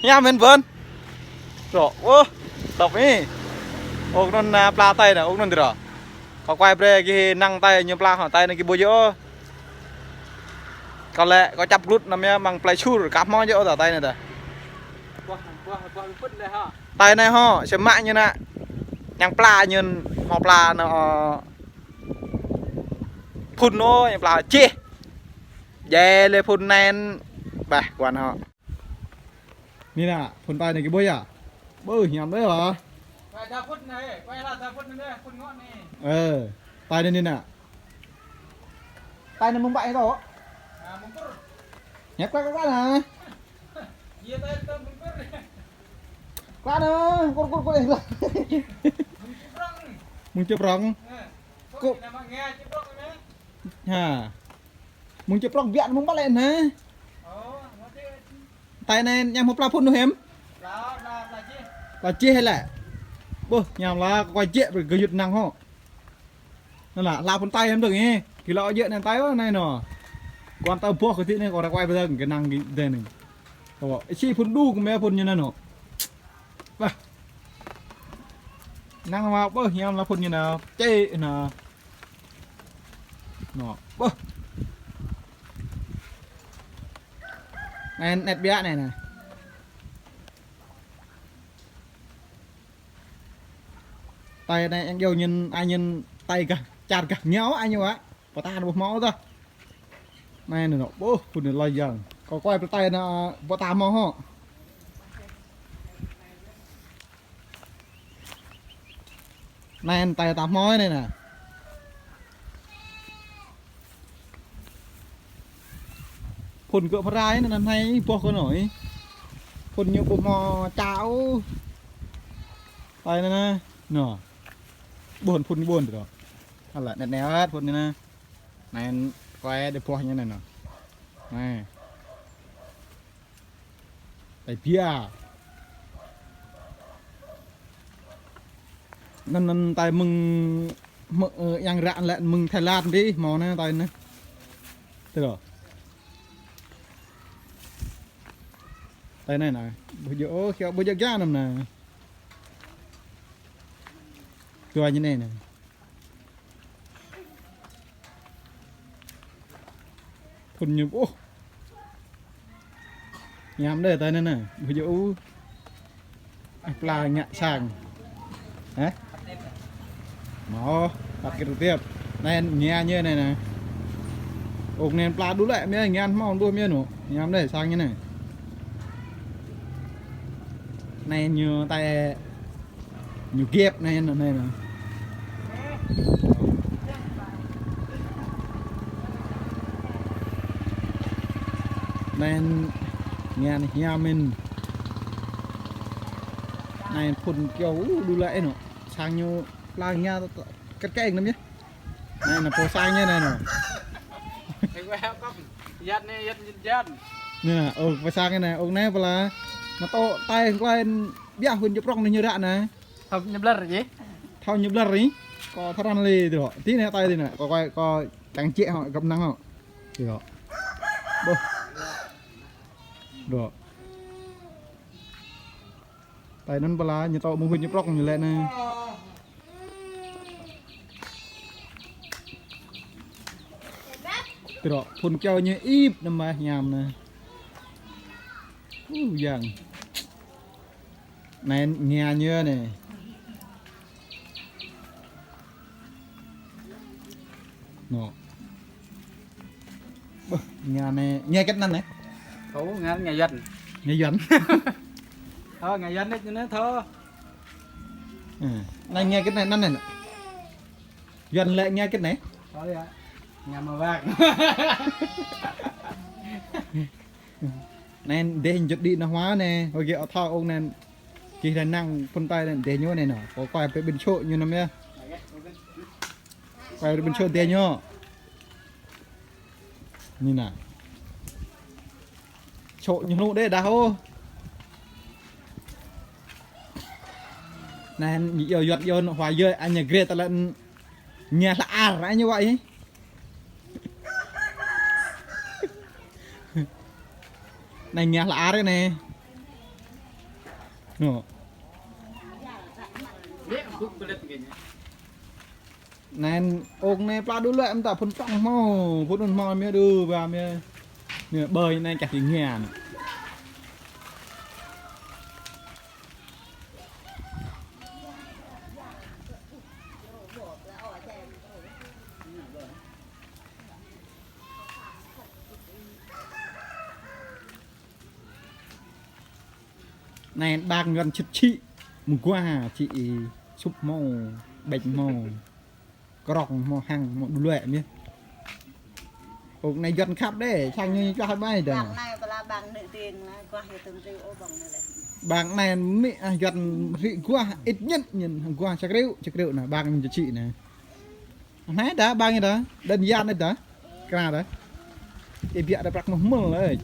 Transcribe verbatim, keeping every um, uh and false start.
Hiam mơ̆n ƀôn. Rŏ, ôh, tŏp mi. Ôk anŭn, a, pla tai anai, ôk anŭn tơdrô. Kâo kuai brơi gih năng tai ñu pla hŏ, tai anai gih ƀu djơ̆ ôh. Kâo lĕ, kâo čăp glut anŭn yơh, mơ̆ng plei Sur, kăp hmâo djơ̆ ôh ta tai anai ta. Buah, buah, buah pŭt lĕ hă. Tai anai hŏ, samơ̆ ñu anai. Ñang pla ñu hmâo pla anŭn, ơ, phŭn ôh, ñang pla čih. Djai lĕ phŭn anŭn. Bah, kuan hŏ. Anai anai, phŭn tai anai gih ƀuh yơh. Ƀuh, hiam đơi hă. Kuai sa phŭn anai, kuai la sa phŭn anai, phŭn ngŏ anai. Ơ, tai anai anai anai. Tai anai mơ̆ng ƀai tŏ. À, mơ̆ng pơr. Hiăp klă klă anai. Iya, tai anai mơ̆ng pơr. Klă anai, kur kur kur, eh, klă. Mơ̆ng Čư̆ Prŏng. Mơ̆ng Čư̆ Prŏng. Ơ, kơ-, kơ-, anai mă nghe Čư̆ Prŏng anai. Ha. Mơ̆ng Čư̆ Prŏng biă mơ̆ng ƀă lĕ anai. Ơ, mă tê. Tai anai ñu hmâo pla phŭn anŭn hiam? Pla, pla, pla čih. Pla čih hă lĕ. Ƀuh, hiam lah, kâo kuai jĕ brơi gơyut năng hŏ. Anŭn lah, lah phŭn tai hiam dơ̆ng ih. Gih lŏ jĕ anŭn tai ôh anai anŭn. Kuan tơƀuh kơ ti anai kâo ră kuai brơi dơ̆ng, gơnang gih dơ̆ng anai. Kâo, ih si phŭn đu kơ mă phŭn ñu anŭn anŭn. Bah. Năng mă ƀuh, hiam lah phŭn ñu anŭn. Čê anŭn. Anŭn, ƀuh. Anai, anai biă anai anŭn. Tai anai yang jao ñen, ai ñen tai gah, čar gah ñu, ai ñu wă. Pơtă anŭn ƀuh hmâo tah. Anai anŭn, ƀuh, phŭn anai lơi yang. Kâo kuai pơtă anŭn, pơtă hmâo hŏ. Anai, anai tai ta hmâo anai anŭn. Phŭn kơ pơrai anŭn anai, boh kơ anai. Phŭn ñu ƀu hmâo ča ôh. Tai anŭn anŭn. Anŭn. Ƀuh phŭn ƀuh tơdrô. Alah, anai anai ăt phŭn anai anŭn. Anai kuai đơi boh ñu anai anŭn. Anai. Tai biă. Anŭn, anŭn tai mơ̆ng, mơ̆ng, ơ, yang ră lĕ mơ̆ng Thái Lan dih, hmâo anai tai anai. Tơdrô. Tai anai anai. Ƀu djơ̆ ôh, kiaŏ ƀu djơ̆ gah anŭn anai. Tua ñu anai anai. Phŭn ñu, ôh. Hiam đơi tai anai anŭn. Ƀu djơ̆ ôh. Ơ, pla ngă sang. Hă? Hmâo, păt kơ tơtiap. Anai ñu anai anŭn. Ôk anai pla đu lĕ, mơ̆ ngăn hmâo đuaĭ mơ̆ anŭn. Hiam đơi sang ñu anai. Anai ñu tai Ñu gĕp anai, anai, anai. Anai, anai hiam mơ̆n. Anai phŭn kơyâo, ơ, đu lĕ anŭn. Sang ñu pla ngă kĕt kĕng anŭn yơh. Anai, anai pô sang ñu anai, anai. Yăt anai, yăt, yăt, yăt. Anai, ơ, pô sang anai, ơ, anai pla. Anai tŏ tai klai biă hŭn jơprŏng anai ñu ră anai. Thâo ñu blơr yơh. Thâo ñu blơr yơh. Kâo thâo răn lĕ tui hŏ. Ti anai tai ti anai. Kâo, kâo, kâo čang čĕ hŏ, găp năng hŏ. Tui hŏ. Ƀuh. Dŏ. Tai anŭn pla ñu tŏ mơ̆ng hŭn ñu prŏng ñu lĕ anai. Tui hŏ, phŭn kơyâo ñu ip anŭn mơ̆ hiam anai. Ơ, yang. Anai ngă ñu anai. Nô. Ƀuh, ngă anai, ngă kĕt anŭn anai. Thâo, ngă, ngă Yuan. Ngă Yuan. Thâo, ngă Yuan anai, anai thâo. Ơ, anai ngă kĕt anai, anŭn anai. Yuan lĕ ngă kĕt anai. Thâo yơh. Ngă mơwak. Anai dêh jut đĭ nao hua anai, ơi gĕ ơ thâo ôh anai. Gih anai năng phŭn tai anai dêh ñu anai nô. Kâo kuai pơ ƀing čô ñu anŭn yơh. Kuai pơ ƀing čô dêh ñu. Anai nô. Čô ñu hlŭ đĕ đah ôh. Anai ñu iâu Yuan iâu nô hua yơh, anai grê ta lĕ ngă hla ar, anai ñu wă yơh. Anai ngă hla ar anai. Nô. Anai, ôk anai pla đu lĕ mơta phun tŏng hmâo, phun anŭn hmâo mia đu, ba mia, mia ƀơi anai čah ti ngia anai. Anai ƀang Yuan čĭt čĭ, mơguah čĭ, sŭp hmâo, ƀĕč hmâo, krŏng hmâo, hăng hmâo, đu lĕ mia. Ôk anai Yuan khăp đĕ, sang ñu čuah ƀai đa. Ƀang anai pla ƀang nư tiêng lah, guah yơh tơm triu ôh ƀang anai lĕ. Ƀang anai mĭ ah Yuan rĭ guah, ĭt ñĕt ñĕt, guah čơkriu, čơkriu anai, ƀang ñu čĭ čĭ anai. Anai đa, ƀang đa, đơn giản đa, kra đa. Ih biă đa prăk mơh mơl ơi.